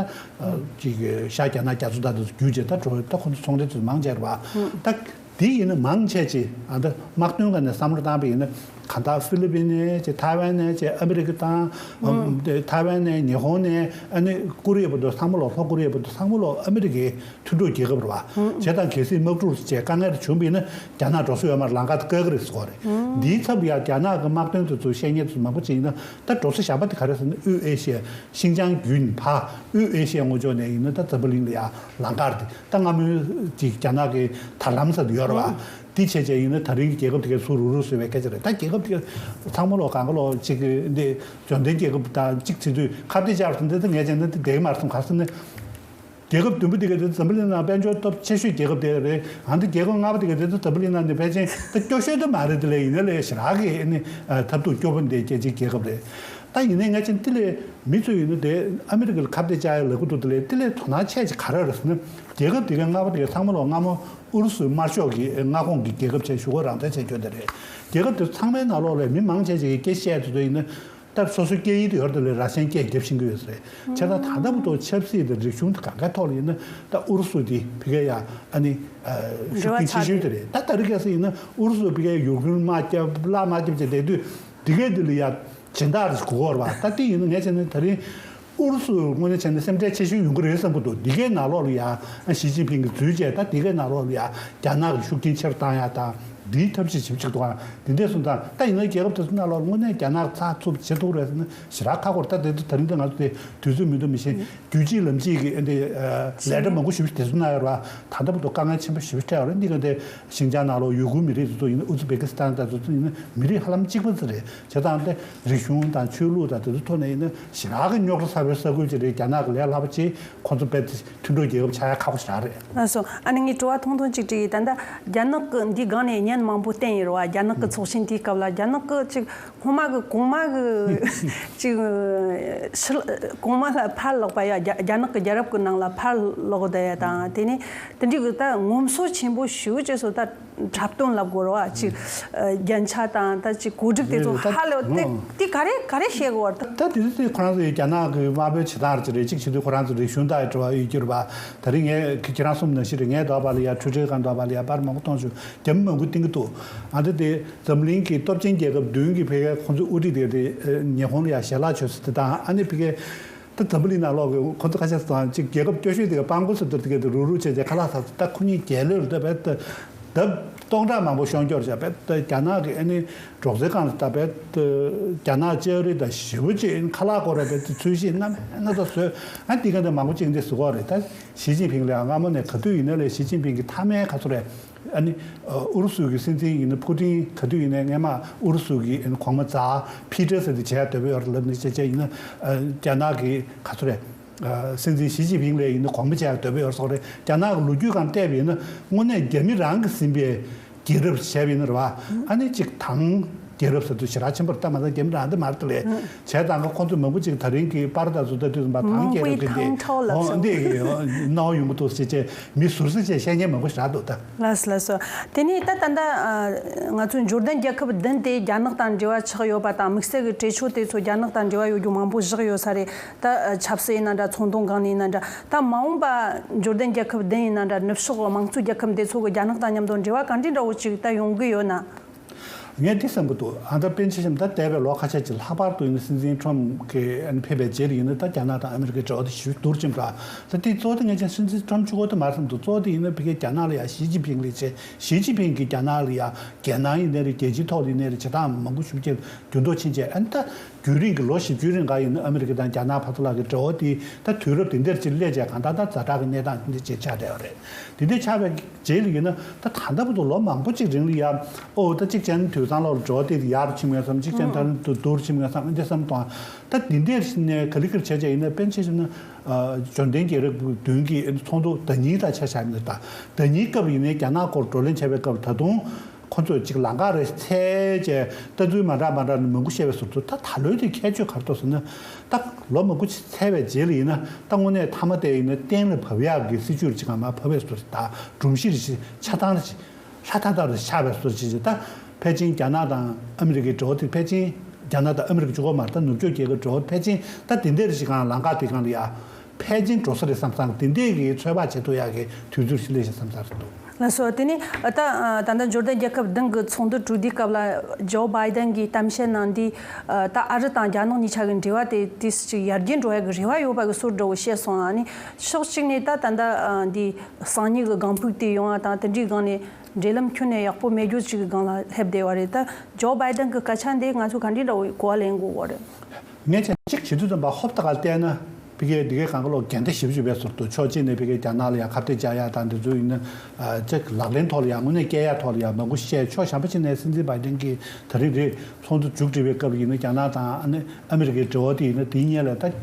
ཅིག་ཤར་རྒྱ་ནག་རྒྱ་མཚོ་ད་དུ་བརྒྱུད་བྱས་ད་འགྲོ། ད་ཁོ་ཚོ་ཚོང་འབྲེལ་དུ་མང་ཆེ་རེད་པ། ད་དེ་ཡིན་ན་མང་ཆེ་ཅིག་ཨ་ད་དམག་དོན་སྒང་ནས་བསམ་བློ་བཏང་པ་ཡིན་ན། གང་ལྟར་ཧྥི་ལི་པིན་ནས་ཅིག་ཐའེ་ཝན་ནས་ཅིག་ཨ་མི་རི་ཀ་དང་། ཐའེ་ཝན་ནས་ཉི་ཧོང་ནས་ཨ་ནི་ཀོ་རི་ཡ་བར་དུ་ཚང་མ་ལོག་ལྷོ་ཀོ་རི་ཡ་བར་དུ་ཚང་མ་ལོག་ཨ་མི་རི་ཀའི་མཐུན་གྲོགས་རྒྱལ་ཁབ་རེད་པ། བྱས་ཙང་གལ་སྲིད་དམག་འཁྲུག་བཅས་དཀའ་ངལ་བྱུང་བ་ཡིན་ན་རྒྱ་ནག་འགྲོ་ས་ཡོད་མ་རེད། ལམ་ཁ་དེ་བཀག་གི་རེད་ཟེར་གོ་རེད། འདིའི་ཚབ་ལ་ཡང་རྒྱ་ནག་གི་དམག་དོན་དེ་ཚོ་བཤད་མཁན་དེ་ཚོ་མང་པོ་ཅིག་ཡིན་ན། ད་འགྲོ་ས་གཞན་པ་དེ་ག་རེ་ཟེར་ན་དབུས་ཨེ་ཤི་ཡ། ཤིན་ཅང་བརྒྱུད་ནས་ཕར་དབུས་ཨེ་ཤི་ཡ་ངོས་ཕྱོགས་ནས་ཡིན་ན་ད་འཛམ་བུ་གླིང་ལ་ཡང་ལམ་ཁ་དེ་ད་སྔ་མོའི་ཅིག་རྒྱ་ནག་གི་དར་ལམ་ཟེར་དེ་ཡོད་རེད་པ། འདི་བྱས་བྱས་ཡིན་ན་ད་རིང་གི་རྒྱལ་ཁབ་དེ་གའི་ཚུར་རུག་རུག་བཟོས་པའི་སྐད་ཆ་རེད། ད་རྒྱལ་ཁབ་དེ་གའི་ཚང་མ་ལོག་གང་ག་ལོག་ཅིག་འདི་འབྱོར་ལྡན་རྒྱལ་ཁབ་དང་གཅིག་བྱེད་དུས་ཁ་གཏད་བཅག་པ་དེ་འདི་ད་ངས་བྱས་ན་འདི་བསྡད་ཀྱི་མ་རེད་བསམ། ག་རེ་ཟེར་ན། རྒྱལ་ཁབ་བདུན་པོ་དེ་ག་དེ་འཛམ་བུ་གླིང་ནང་དཔལ་འབྱོར་སྟོབས་ཆེ་ཤོས་རྒྱལ་ཁབ་དེ་རེད། ཨ་ནི་རྒྱལ་ཁབ་ལྔ་པ་དེ་ག་དེ་འཛམ་བུ་གླིང་ནང་ནས་ཕལ་ཆེར་ད་སྐྱོ་ཤོས་དེ་མ་རེད། དེ་ལས་ཡིན་ན་ལས་ཞེ་དྲག་གི་ཨ་ནི་ཐབས་སྡུག་སྐྱོ་པོ་འདི་སྐྱེ་ཅིག་རྒྱལ་ཁབ་རེད། ད་ཡིན་ནའི་ངས་ཅན་དེ་ལས་མི་ཚོ་ཡིན་ན་དེ་ཨ་མི་རི་ཀ་ལ་ཁ་གཏད་བཅག་ཡ་ལབ་ཀྱི་འདུག་དེ་ལས་དེ་ལས་དོ་སྣང་ཆེ་ཅིག་ག་རེ་རེད་ཟེར་ན། རྒྱལ་ཁབ་དེ་གའི་ལྔ་པ་དེ་གའི་ཚང་མ་ལོག་སྔ་མོ་ཨུ་རུ་སུའི་དམར་ཤོག་གི་མངའ་ཁོངས་ཀྱི་རྒྱལ་ཁབ་བྱས་གཞུག་གུ་རང་བཙན་བྱས་ཁྱོད་དེ་རེད། རྒྱལ་ཁབ་དེ་ཚང་མའི་ནང་ལོགས་ལ་མི་མང་ཆེ་ཅིག་གིས་སྐད་ཆ་བཤད་དུས་ཚོད་ཡིན་ན། ད་སོ་སོའི་སྐད་ཡིག་དེ་ཡོད་རེད། དེ་ལས་ར་ཤན་སྐད་རྒྱབ་ཤེས་ཀྱི་ཡོད་ས་རེད། བྱས་ཙང་ད་ལྟ་བར་དུ་ཆབ་སྲིད་དང་རིག་གཞུང་དང་གང་གའི་ཐོག་ལ་ཡིན་ན་ད་ཨུ་རུ་སུ་དེ་ཕ་གིའི་ཡ་ཨ་ནི་ཤུགས་རྐྱེན་ཆེ་ཤོས་དེ་རེད། ད་ད་རེས་གལ་སྲིད་ཡིན་ན་ཨུ་རུ་སུ་ཕ་གིའི་ཡུ་ཁུ་རེན་དམག་རྒྱབ་གླ་དམག་རྒྱབ་བྱས་བསྡད་དུས་དེ་གའི་དེ་ལ་ཡ་སྦྱིན་བདག་རེ་དགོས་ཀྱི་རེད་པ། ད་དེ་ཡིན་ན་ངས་བྱས་ན་ད་རིང་ཨུ་རུ་སུ་དངོས་གནས་བྱས་ན་སེམས་ཁྲལ་ཆེ་ཤོས་ཡོང་གི་རེད་བསམ་གྱི་འདུག་དེ་གའི་ནང་ལོགས་ལ་ཡ་ཞི་ཅིན་ཕིང་གིས་འཛུལ་བྱས། ད་དེ་གའི་ནང་ལོགས་ལ་ཡ་རྒྱ་ནག་གི་ཤུགས་རྐྱེན་ཆེ་རུ་བཏང་ཡ་དང་། འདིའི་ཐབས་ཤེས་བྱེད་ཅིག་འདུག་ཨ། འདི་འདྲས་སོང་ཙང་ད་ཡིན་ན་རྒྱལ་ཁབ་དེ་ཚོ་ནང་ལོགས་དངོས་གནས་རྒྱ་ནག་ཚགས་ཚུད་བྱེད་ཐུབ་རེད་ཟེར་ན་ཞེ་དྲག་ཁག་པོ་རེད། ད་དེ་ཚོ་ད་རིང་འདི་ང་ཚོ་དེ་དུས་ཚོད་མི་འདུག་མི་ཤེས། རྒྱུད་གཅིག་ལམ་གཅིག་གི་འདི་ལས་གྲྭ་མང་པོ་ཞེ་པོ་ཞིག་དེ་ཚོ་ནང་ཡོད་རེད་པ། ད་ལྟ་བར་དུ་དཀའ་ངལ་ཆེན་པོ་ཞེ་པོ་འཕྲད་ཡོད་རེད། འདི་ག་དེ་ཤིན་ཅང་ནང་ལོགས་ཡུ་གུར་མི་རིགས་དེ་ཚོ་ཡིན་ན་ཨུ་ཛི་བེ་ཀི་སི་ཐན་དང་དེ་ཚོ་ཡིན་ན་མི་རིགས་ཧ་ལམ་གཅིག་པ་ཙམ་རེད། བྱས་ཙང་དེ་རིག་གཞུང་དང་ཆོས་ལུགས་དང་དེ་ཚོ་ཐོག་ནས་ཡིན་ན་ཞེ་དྲག་གི་རྙོག་དྲ་ཚ་བའི་ས་ཁུལ་ཅིག་རེད། རྒྱ་ནག་གི་ལས་སླ་པོ་ཅིག་ཁོ་ཚོ་རྦད་དེ་མཐུན་གྲོགས་རྒྱལ་ཁབ་ཆགས་ཡ་ཁག་པོ་ཞེ་དྲག་རེད། ལགས་སོ། ཨ་ནི་ངས་དྲི་བ་ཐུང་ཐུང་ཅིག་དྲིས་ཡིན། ད་ལྟ་རྒྱ་ནག་གི་འདི་སྒང་ནས་བརྙན་མང་པོ་བསྟན་ཡོད་རེད་པ། རྒྱ་ནག་གི་ཚོགས་ཆེན་དེའི་སྐབས་ལ་རྒྱ་ནག་གི་ཅིག་སྔོན་མ་གི་གོང་མ་གི་ཅིག་ཕྱི་གོང་མ་ལ་ཕར་ལོག་པ་ཡ། རྒྱ་རྒྱ་ནག་གི་རྒྱལ་རབས་ཀྱི་ནང་ལ་ཕར་ལོག་བསྡད་ཡ་དང་། དེ་ནས་དེ་འདྲའི་གི་ད་ངོམ་སོ་ཆེན་པོ་ཞེ་པོ་ཅིག་སོ་ད་འཁྲབ་སྟོན་ལབ་དགོས་རེད་པ། ཅིག་རྒྱན་ཆ་དང་ད་ཅིག་གོ་སྒྲིག་དེ་ཚོ་རེད། ད་ཧ་ལས་དེ་ཨང་དེ་ག་རེ་ག་རེ་བཤད་དགོས་རེད། ད་དེ་དུས་ཁོ་རང་ཚོ་ཡི་རྒྱ་ནག་གི་དམར་པོའི་བྱེད་སྟངས་ཅིག་རེད། གཅིག་བྱེད་དུས་ཁོ་རང་ཚོ་རིག་གཞུང་དང་འབྲེལ་བ་ཡོད་རྒྱུ་རེད་པ། ད་རིང་ངས་ཁྱེད་རང་གསུངས་ནང་བཞིན་རེད། ངའི་འདོད་པ་ལ་ཡ་འཕྲུལ་ཆས་སྒང་འདོད་པ་ལ་ཡ་པར་མང་པོ་མཐོང་བྱུང་། རྒྱ་མི་མང་པོ་བསྟན་གྱི་འདུག་ཨ་འདི་དེ་འཛམ་གླིང་གི་སྟོབས་ཆེན་རྒྱལ་ཁབ་བདུན་གྱི་ཕ་གིའི་ཁོང་ཚོའི་དབུ་ཁྲིད་དེ་དེ་ཉི་ཧོང་ལ་ཡ་ཞལ་ལག་མཆོད་ས་དེ་དང་། ཨ་ནི་ཕ་གིའི་ད་འཛམ་བུ་གླིང་ནང་ལོགས་ཀྱི་ཁོ་ཚོ་ཁ་ཤས་སུ་དང་ཅིག་རྒྱལ་ཁབ་སྐྱོ་ཤོས་དེ་ག་སྤང་གོ་ཟེར་དུས་དེ་ག་དེ་རུག་རུག་བྱས་བྱས་ཁ་ལག་ཟ་ཟ། ད་ཁོ་གཉིས་རྒྱལ་ལོས་ད་བས་ད་ལྡབ་སྟོང་ཕྲག་མང་པོ་ཤོང་སྐྱོར་བྱས་བས་ད་རྒྱ་ནག་གི་ཨ་ནི་འབྲོག་རྩེད་ཁང་ལ་ད་བས་ད་རྒྱ་ནག་ལྕགས་རི་ད་ཞེ་པོ་ཅིག་ཁ་ལག་སྐོར་ར་བས་ད་ཚོས་གཞི་སྣ་མིན་སྣ་ཚོགས་བཟོས། ཨ་འདི་ག་ད་མང་པོ་ཅིག་འདི་ཟེར་གོ་རེད། ད་ཞི་ཅིན་ཕིང་ལ་སྔ་མོ་ནས་ག་དུས་ཡིན་ན་ལས་ཞི་ཅིན་ཕིང་གི་མཐའ་མའི་ག་ཚོད་རེད། ཨ་ནི་ཨུ་རུ་སུ་གི་སྲིད་འཛིན་ཡིན་ན་ཕུ་ཏིན་ག་དུས་ཡིན་ན་སྔས་མ་ཨུ་རུ་སུ་གི་ཨ་ནི་གོང་མ་མཛའ་ཕི་ཏྲ་ཟེར་དེ་བྱས་ཡ་འདོད་པ་ཡོད་རེད་ལབ་ནས་བྱས་བྱས་ཡིན་ན། ཨ་རྒྱ་ནག་གི་ག་ཚོད་རེད། ཨ་སྲིད་འཛིན་ཞི་ཅིན་ཕིང་ལ་ཡིན་ན་གོང་མ་བྱས་ཡ་འདོད་པ་ཡོད་རེད་ཟེར་གོ་རེད། རྒྱ་ནག་གི་ལོ་རྒྱུས་སྒང་བལྟས་པ་ཡིན་ན་དངོས་གནས་རྒྱ་མི་རང་གིས་ཟིན་པའི་རྒྱལ་རབས་བྱས་པ་ཡིན་ན་རེད་པ། ཨ་ནི་གཅིག་དང་རྒྱལ་རབས་ཟེར་དུས་ཞེ་དྲག་ཆེན་པོ་རེད། ད་མ་ཟད་རྒྱ་མི་རང་འདི་མ་རེད་ལས། བྱས་ཙང་ཁོ་ཚོས་མང་པོ་ཅིག་ད་རིང་གི་པར་དང་བཟོ་ལྟ་དུས་ཙམ་པ་དང་རྒྱལ་རབས་ཀྱི་འདི་ཨོ་འདི་གི་སྣང་བ་ཡོང་གི་འདུག་ཟེར་བྱས་མི་ཟུར་ཟེར་བྱས་བཤད་མཁན་མང་པོ་ཞེ་དྲག་འདུག་ད། ལགས་སོ་ལགས་སོ། དེ་ནས་ད་ད་ལྟ་ང་ཚོའི་འབྱོར་ལྡན་རྒྱལ་ཁབ་བདུན་དེ་རྒྱ་ནག་དང་འབྲེལ་བ་ཆགས་ཡོད་པ་དང་། དམིགས་བསལ་གྱི་གྲོས་ཆོད་དེ་ཚོ་རྒྱ་ནག་དང་འབྲེལ་བ་ཡོད་རྒྱུ་མང་པོ་བཞག་ཡོད་ས་རེད། ད་ཆབ་སྲིད་ཡིན་ན་འདྲ། ཚོང་དོན་སྒང་ནས་ཡིན་ན་འདྲ། ད་མ་འོངས་པ་འབྱོར་ལྡན་རྒྱལ་ཁབ་བདུན་ཡིན་ན་འདྲ། ནུབ་ཕྱོགས་དམངས་གཙོའི་རྒྱལ་ཁབ་འདི་ཚོ་གི་རྒྱ་ནག་དང་མཉམ་དུ་འབྲེལ་བ་ག་འདྲའི་འདྲ་བོ་ཅིག་ད་ཡོང་གི་ཡོད་ན། ངས་འདི་བསམ་གྱི་འདུག་ཨ་ད་པེན་ཆེ་ཤམ་ད་འདས་པའི་ལོ་ཁ་ཤས་ཀྱི་ལྷག་པར་དུ་ཡིན་ན་སྲིད་འཛིན་ཁྲོམ་གྱི་ཨ་ནི་ཕེབས་པའི་རྗེས་ལ་ཡིན་ན་ད་རྒྱ་ནག་དང་ཨ་མི་རི་ཀའི་འབྲེལ་བ་དེ་ཞེ་པོ་སྡུག་རུ་ཕྱིན་པ་རེད། ད་དེ་གཙོ་བོ་དེ་ངས་ཀྱང་སྲིད་འཛིན་ཁྲོམ་གཅིག་པོ་དེ་མ་རེད་བསམ་འདུག་གཙོ་བོ་དེ་ཡིན་ན་ཕ་གིའི་རྒྱ་ནག་ལ་ཡང་ཞི་ཅིན་ཕིང་ལས་བྱེད་ཞི་ཅིན་ཕིང་གིས་རྒྱ་ནག་ལ་ཡང་རྒྱལ་ནང་ཡིན་ནའི་རེད། རྒྱལ་སྤྱིའི་ཐོག་ལ་ཡིན་ནའི་རེད། བྱེད་སྟངས་མང་པོ་ཞེ་པོ་ཅིག་འགྱུར་ལྡོག་ཕྱིན་བྱས། ཨ་ནི་ད་རྒྱུན་རིང་གི་ལོ་བཞི་བཅུའི་རིང་ག་ཡིན་ན་ཨ་མི་རི་ཀ་དང་རྒྱ་ནག་བར་དུ་ལ་གི་འབྲེལ་བ་དེ་ད་དུས་རབས་དེ་འདིར་ཅིག་སླེབས་བྱས་གང་ལྟར་ད་ཛ་དྲག་གི་གནས་སྟངས་འདི་ཅིག་ཆགས་བསྡད་པ་རེད། དེ་འདྲ་ཆགས་པའི་རྗེས་ལ་ཡིན་ན་ད་ད་ལྟ་བར་དུ་ལོ་མང་པོ་ཅིག་རིང་ལ་ཡ་ཨོ་ད་གཅིག་བྱས་ན་དུས་བཟང་ལོར་འགྲོ་དེ་ཡར་ཕྱིན་ངེས་སམ། གཅིག་བྱས་ན་ད་ལྟ་དུ་དུར་ཕྱིན་ངེས་སམ། འདི་བསམ་དང་ད་འདི་འདྲས་ནས་ག་ལེ་ག་ལེ་བྱས་བྱས་ཡིན་ན་པེན་ཆེ་ཆེ་ན་འབྱོར་ལྡན་རྒྱལ་རབས་བདུན་གྱི་ཚོགས་འདུ་ཟླ་ཉིན་ལ་ཆ་བཞག་ཡིན་ན་ད་ཟླ་ཉིན་སྐབས་ཡིན་ནའི་རྒྱ་ནག་སྐོར་བགྲོ་གླེང་བྱས་པའི་སྐབས་ད་དུང་ཁོ་ཚོས་ཅིག་ལམ་ཁ་རེ་འཚོལ་བྱས་ལྟ་ཚུལ་མ་འདྲ་མ་འདྲ་ནི་མང་པོ་བཤད་པའི་ཟུར་དུ་ད་ད་ལོའི་དེ་ཁྱད་ཆོས་ག་རེ་འདུག་ཟེར་ན་ད་ལོ་མང་པོ་ཅིག་འཚོལ་བའི་རྗེས་ལ་ཡིན་ན་ད་དངོས་གནས་མཐའ་མ་དེ་ཡིན་ན་གཏན་ལ་ཕབ་ཡག་གི་སྲིད་ཇུས་ཅིག་ག་མར་ཕབ་པའི་ཟུར་ད་སྒྲོམ་གཞི་རེ་ཆ་ཚང་རེ་ལྷ་ཐ་ཐ་རུ་ཆགས་པའི་བཟོ་ཅིག་ཅིག་ད་ཕལ་ཆེར་རྒྱ་ནག་དང་ཨ་མི་རི་ཀའི་འབྲེལ་བ་དེ་ཕལ་ཆེར་རྒྱ་ནག་དང་ཨ་མི་རི་ཀ་གཅིག་པོ་མ་རེད། ད་ནུབ་ཕྱོགས་རྒྱལ་ཁབ་འབྲེལ་བ་ཕལ་ཆེར་ད་དེ་འདྲའི་རིགས་ཤིག་གང་ལམ་ཁ་དེ་སྒང་ལ་ཡ་ཕལ་ཆེར་འགྲོ་ས་རེད་བསམ་བསམ་དེ་འདྲའི་གི་ཚོད་དཔག་བྱེད་ཐུབ་ཡག་གི་དུས་ཚོད་ཞིག་སླེབས་ཤག་བསམ་ས་རེད་འདུག་ལགས་སོ། དེ་ནས་ད་ད་ལྟ་འབྱོར་ལྡན་རྒྱལ་ཁབ་བདུན་གྱི་ཚོགས་འདུ་གྲོལ་དུས་སྐབས་ལ་ཇོ་བྷའི་ཏན་གྱིས་གཏམ་བཤད་གནང་དུས་ད་ཨ་རི་དང་རྒྱ་ནག་གཉིས་ཆ་གི་འབྲེལ་བ་དེ་དུས་སུ་ཅིག་ཡར་རྒྱས་འགྲོ་ཡག་གི་རེ་བ་ཡོད་པ་གི་སོར་འདྲ་བོ་བཤད་སོང་། ཨ་ནི་ཕྱོགས་གཅིག་ནས་ད་ད་ལྟ་འདི་སང་ཉིན་གྱི་ལྒང་ཕུག་དེ་ཡོང་བ་དང་དེ་འདྲའི་སྒང་ནས་འབྲེལ་ལམ་ཁྱོན་ནས་ཡག་པོ་མེད་རྒྱུ་ཅིག་གི་སྒང་ལ་སླེབས་བསྡད་པ་རེད། ད་ཇོ་བྷའི་ཏན་གྱི་སྐད་ཆ་འདི་ང་ཚོས་ག་འདྲའི་འདྲ་བོ་གོ་བ་ལེན་དགོས་པ་རེད། ངས་ཀྱང་གཅིག་བྱེད་དུས་ཙམ་པ་ཧོབ་ཏེ་ག་བལྟས་ན་ཕ་གིའི་འདི་གའི་གང་ག་ལོག་འགལ་ཟླ་ཞེ་པོ་ཅིག་ཡོད་པའི་ཟུར་དུ་ཕྱོགས་གཅིག་ནས་ཕ་གིའི་རྒྱ་ནག་ལ་ཡང་ཁ་གཏད་བཅག་ཡག་དང་དེ་ཚོ་ཡིན་ན་ཅིག་ལག་ལེན་ཐོག་ལ་ཡང་དངོས་གནས་སྐྱེལ་ཡག་ཐོག་ལ་ཡང་མང་པོ་བཤད། ཕྱོགས་གཞན་པ་ཅིག་ནས་སྲིད་འཛིན་བྷའི་ཏན་གྱིས་ད་རིང་རེད་ཚོགས་འདུ་མཇུག་སྒྲིལ་བའི་སྐབས་ཡིན་ན་རྒྱ་ནག་དང་ཨ་ནི་ཨ་མི་རི་ཀའི་འབྲེལ་བ་དེ་ཡིན་ན་དེའི་སྔོན་ལ་ད་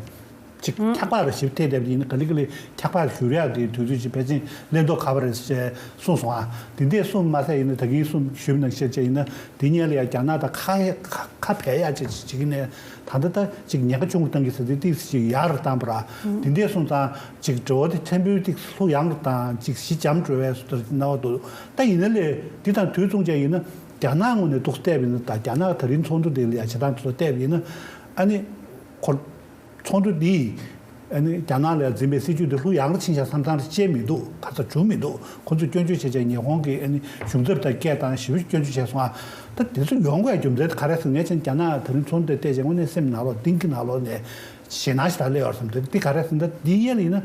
ཅིག་ཁྱབ་པ་རེ་ཞིབ་ཐེབས་བསྡད་པ་ཡིན་ན་ག་ལེ་ག་ལེ་ཁྱབ་པ་ཞུ་རེ་ཡག་གི་དུས་ཚོད་ཅིག་ཕལ་ཆེར་ལེན་མདོག་ཁ་པོ་རེད་ཅེས་གསུངས་སོང་ཨ། དེ་འདྲས་གསུངས་མ་ཟད་ཡིན་ན་ད་གིན་གསུངས་ཞུས་པ་ནང་བཞིན་བྱས་ཡིན་ན་དེ་སྔོན་ལ་ཡང་རྒྱ་ནག་དང་ཁ་ཁ་ཁ་བལ་ཡག་ཅིག་བྱེད་ཀྱི་ནས་ད་ལྟ་ད་ཅིག་ཉེན་ཁ་ཆུང་རུ་བཏང་གི་ཟེར་དུས་ཏིག་ཙམ་ཅིག་ཡག་རུ་བཏང་པ་ར། དེ་འདྲས་གསུངས་ཙང་ཅིག་འབྲེལ་བ་དེ་ཕྲན་བུ་ཏིག་ཙམ་ལྷུག་ཡངས་རུ་བཏང་ཅིག་ཞི་འཇམ་འགྲོ་བའི་སུ་ལྟར་སྣང་བ་འདུག་ད་ཡིན་ན་ལས་འདི་དང་དུས་མཚུངས་བྱས་ཡིན་ན་རྒྱ་ནག་ངོས་ནས་འདུག་བལྟས་པ་ཡིན་ན་ད་རྒྱ་ནག་ད་རིང་ཚོགས་འདུ་དེ་ལ་ཡང་བྱེད་སྟངས་དེ་ཚོ་བལྟས་པ་ཡིན་ན་ཨ་ནི་ཁོ། ཚོགས་འདུ་འདིས་ཨ་ནི་རྒྱ་ནག་ལ་འཛིན་པའི་སྲིད་ཇུས་འདི་ལྷུག་ཡངས་རུ་ཕྱིན་ཤག་བསམ་བསམ་རེ་བྱས་མི་འདུག་ག་ཚོད་བྱུང་མི་འདུག་ཁོ་ཚོས་སྐྱོན་བརྗོད་བྱས་བྱས་ཉི་ཧོང་གི་ཨ་ནི་གཞུང་ཚབ་དང་སྐད་བཏང་ཞེ་པོ་སྐྱོན་བརྗོད་བྱས་སོང་ཨ། ད་དེ་ཚོ་ཡོང་དགོས་རྒྱུ་མཚན་དེ་ག་རེ་ཟེར་ངས་ཀྱང་རྒྱ་ནག་ད་རིང་ཚོགས་འདུ་བལྟས་བྱས་དངོས་གནས་སེམས་ནང་ལོགས་གཏིང་གི་ནང་ལོགས་ནས་ཞེད་སྣང་ཞིག་ད་སླེབས་ཡོད་བསམ། དེ་འདི་ག་རེ་ཟེར་ན་འདི་ཡན་ལ་ཡིན་ན་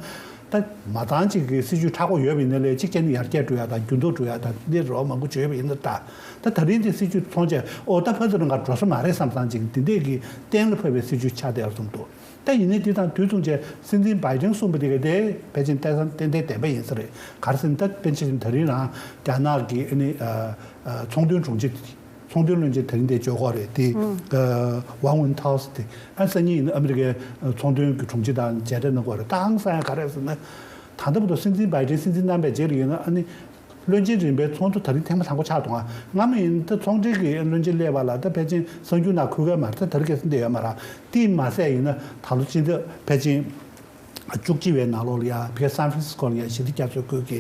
ད་མ་ཚང་གཅིག་གི་སྲིད་ཇུས་མཁྲེགས་པོ་ཡོད་པ་ཡིན་ན་ལས་གཅིག་བྱས་ནས་ཡར་རྒྱས་འགྲོ་ཡག་དང་འགྱུར་ལྡོག་འགྲོ་ཡག་དང་འདི་རོགས་མང་པོ་བྱོས་པ་ཡིན་ན་ད་ད་ད་རིང་འདི་སྲིད་ཇུས་ཚོང་བྱས་ཨོ་ད་ཕ་ཚོ་རང་ག་འགྲོ་ས་མ་རེད་བསམ་བསམ་ཅིག་འདི་འདྲས་ཀྱི་གཏན་ལ་ཕབ་པའི་སྲིད་ཇུས་ཆགས་བསྡད་ཡོད་བསམ་འདུག་ད་ཡིན་ནའི་འདི་དང་དུས་མཚུངས་བྱས་སྲིད་འཛིན་བྷའི་ཏིན་གསུངས་པ་དེ་ག་དེ་ཕལ་ཆེར་ཏན་ཏན་ཏན་ཏན་བདེན་པ་ཡིན་ས་རེད། ག་རེ་ཟེར་ན་ད་པེན་ཆེ་ཆེན་ད་རིང་རང་རྒྱ་ནག་གི་ཨ་ནི་ཚོང་དོན་དྲུང་ཆེ་ཚོང་དོན་བློན་ཆེན་ད་རིང་དེ་འབྱོར་གྱི་ཡོད་རེད་དེ། ཝང་ཝུན་ཐའོ་ཟེར་དེ་ཨ་སང་ཉིན་ཡིན་ན་ཨ་མི་རི་ཀའི་ཚོང་དོན་གྱི་དྲུང་ཆེ་དང་མཇལ་འཕྲད་གནང་གི་ཡོད་རེད། ད་ཧང་སང་ཡ་ག་རེ་ཟེར་ན་ད་ལྟ་བར་དུ་སྲིད་འཛིན་བྷའི་ཏིན་སྲིད་འཛིན་གནང་པའི་རྗེས་ལ་ཡིན་ན་ཨ་ནི། བློན་ཆེན་རིམ་པའི་ཚོགས་འདུ་ད་རིང་ཐེངས་མ་དང་པོ་ཆགས་འདུག་ཨ། སྔ་མོ་ཡིན་ད་ཚོང་འབྲེལ་གྱི་བློན་ཆེན་སླེབས་པ་ལ་ད་ཕལ་ཆེར་གསར་འགྱུར་ནང་འཁོད་ཀྱི་མ་རེད། ད་དེ་རིང་ཁ་སང་འདི་ཡོད་མ་རེད། དེ་མ་ཟད་ཡིན་ན་ད་ལོ་སྤྱི་ཟླ་ཕལ་ཆེར་བཅུ་གཅིག་པའི་ནང་ལོགས་ལ་ཡ་ཕ་གིའི་སན་ཧྥ་རན་སི་སྐོ་ལ་ཡ་ཞི་བདེ་རྒྱ་མཚོའི་ཁུལ་གྱི་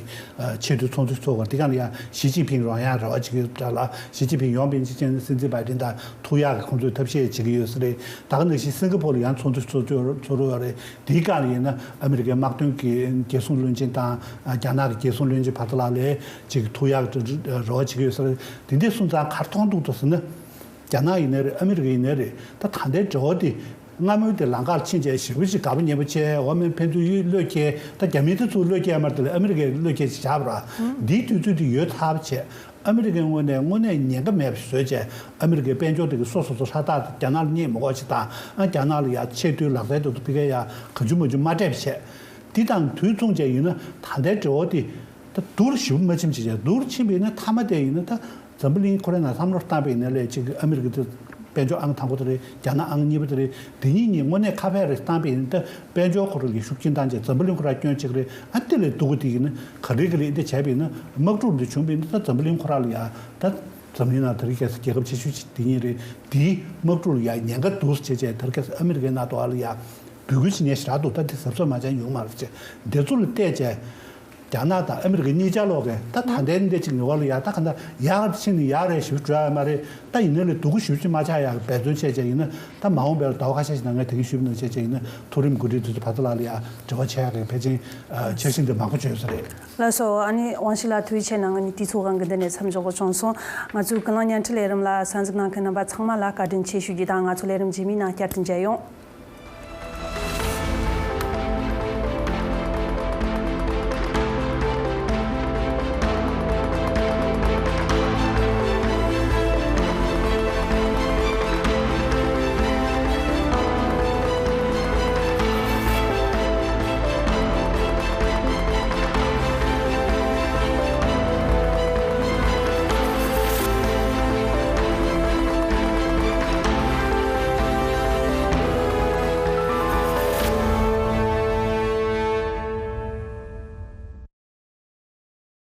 ཆེས་མཐོའི་ཚོགས་འདུ་ཚོགས་པ་དེ་ག་ལ་ཡ་ཞི་ཅིན་ཕིང་རང་ཡང་རེ་བ་བྱེད་ཀྱི་ཡོད་ལ། ཞི་ཅིན་ཕིང་ཡོང་བའི་ཕྱི་རྐྱེན་སྲིད་འཛིན་བྷའི་ཏིན་དང་ཐུག་ཡག་གི་ཁོང་ཚོས་ཐབས་ཤེས་བྱེད་ཀྱི་ཡོད་ས་རེད། ད་ག་ནང་བཞིན་སིང་ག་ཕོར་ལ་ཡང་ཚོགས་འདུ་ཚོགས་ཚོགས་རོགས་ཡོད་རེད། དེའི་སྒང་ལ་ཡིན་ན་ཨ་མི་རི་ཀའི་དམག་དོན་གྱི་རྒྱལ་སྲུང་བློན་ཆེན་དང་རྒྱ་ནག་གི་རྒྱལ་སྲུང་བློན་ཆེན་བར་དུ་ལ་ལས་ཅིག་ཐུག་ཡག་རེ་བ་བྱེད་ཀྱི་ཡོད་ས་རེད། དེ་འདྲ་སོང་ཙང་ག་རེ་མཐོང་འདུག་ཟེར་ན། རྒྱ་ནག་ཡིན་ནའི་རེད། ཨ་མི་རི་ཀ་ཡིན་ནའི་རེད། ད་ད་ལྟའི་འབྲེལ་བ་དེ་སྔ་མོའི་དེ་ལམ་ཁར་ཕྱིན་བྱས་ཞེ་པོ་ཅིག་དགའ་པོ་ཉེ་པོ་བྱས། འོ་མའི་ཕན་ཚུན་ཡིད་བློས་འཁེལ། ད་རྒྱ་མི་དེ་ཚོ་བློས་འཁེལ་མ་རེད། དེ་ལས་ཨ་མི་རི་ཀས་བློས་འཁེལ་ཅིག་བྱས་པ་རེད། འདིའི་དུས་ཚོད་དེ་ཡོལ་ཚར་བྱས། ཨ་མི་རི་ཀའི་ངོས་ནས་དངོས་གནས་ཉེན་ཁ་མེད་པ་བཟོས་བྱས། ཨ་མི་རི་ཀའི་དཔལ་འབྱོར་དེ་གི་སོ་སོ་སོ་ཧྲ་ཐག་རྒྱ་ནག་ལ་བརྙེད་མི་དགོས་ཅིག་དང་། ཨ་རྒྱ་ནག་ལ་ཡ་ཆེས་མཐོའི་ལག་རྩལ་དེ་ཚོ་ཕ་གིར་ཡ་གང་བྱུང་མང་བྱུང་མ་སྤྲད་པ་བྱས། འདི་དང་དུས་མཚུངས་བྱས་ཡིན་ན་ད་ལྟའི་འབྲེལ་བ་དེ་ད་སྡུག་རུ་ཞེ་པོ་མ་ཕྱིན་བྱས་བྱས། སྡུག་རུ་ཕྱིན་པ་ཡིན་ན་མཐའ་མ་དེ་ཡིན་ན་ད་འཛམ་བུ་གླིང་ཁོ་རང་ནང་བསམ་བློ་བཏང་པ་ཡིན་ན་ལས་ཅིག་ཨ་མི་རི་ཀ་དེ་དཔལ་འབྱོར་ཨང་དང་པོ་དེ་རེད། རྒྱ་ནག་ཨང་གཉིས་པ་དེ་རེད། དེ་གཉིས་གཉིས་དངོས་གནས་ཁ་ཕྱོགས་རེ་བཏང་པ་ཡིན་ན་ད་དཔལ་འབྱོར་ཁོ་རང་གི་ཤུགས་རྐྱེན་བཏང་བྱས་འཛམ་བུ་གླིང་ཁོ་རང་སྐྱོན་གཅིག་རེད། ཨ་དེ་ལས་སྡུག་གི་དེ་ཡིན་ན་ག་རེ་ག་རེ་འདི་བྱས་པ་ཡིན་ན་དམག་འཁྲུག་འདི་བྱུང་བ་ཡིན་ན་ད་འཛམ་བུ་གླིང་ཁོ་རང་ལ་ཡ་ད་འཛམ་གླིང་ནང་ད་རེས་ཁ་སང་རྒྱལ་ཁབ་ཆེ་ཤོས་ཅིག་དེ་གཉིས་རེད། དེའི་དམག་འཁྲུག་ལ་ཡ་ཉེན་ཁ་འདུག་ཟེར་བྱས་ད་རེས་ཁ་སང་ཨ་མི་རི་ཀའི་ནང་དུ་ཨ་ལ་ཡ་འབོད་སྐུལ་བྱེད་མཁན་ཞེ་དྲག་འདུག་ད་དེ་གཟབ་གཟབ་མ་བྱས་ཡོང་མ་རེད་ཅེས་འདི་ཚོ་ལ་བལྟས་བྱས། རྒྱ་ནག་དང་ཨ་མི་རི་ཀ་གཉིས་ཆ་ལོག་གི་ད་ད་ལྟའི་འདི་གཅིག་ངེས་པར་ལ་ཡ་ད་ག་འདྲ་ཡག་ཕྱིན་ནས་ཡག་རེད་ཞུ་འགྲོ་ཡ་མ་རེད། ད་ཡིན་ནའི་ལས་སྡུག་གུ་ཞུ་ཅི་མ་ཆགས་ཡག་འབད་བརྩོན་བྱས་བྱས་ཡིན་ན་ད་མ་འོངས་པའི་ཟླ་བ་ཁ་ཤས་ཤིག་ནང་ངས་དེ་གི་ཞུ་བ་ནང་བྱས་བྱས་ཡིན་ན་མཐོ་རིམ་འགོ་ཁྲིད་དེ་ཚོ་བར་དུ་ལ་ལ་ཡ་འབྲེལ་བ་བྱས་ཡག་གི་ཕལ་ཆེར་འཆར་གཞི་འདི་མང་པོ་བྱོས་ས་རེད། ལགས་སོ། ཨ་ནི་ཝང་ཞི་ལགས་ཐུགས་རྗེ་ཆེ་གནང་། ང་གཉིས་དུས་ཚོད་གང་གི་འདི་ནས་མཚམས་འཇོག་དགོས་བྱུང་སོང་། ང་ཚོའི་ཀུན་གླེང་བརྙན་འཕྲིན་ལས་རིམ་ལ་གསན་གཟིགས་གནང་མཁན་རྣམ་པ་ཚང་མ་ལ་བཀའ་དྲིན་ཆེ་ཞུ་རྒྱུ་དང་ང་ཚོ་ལས་རིམ་རྗེས་མའི་ནང་བསྐྱར་དུ་མཇལ་ཡོང་།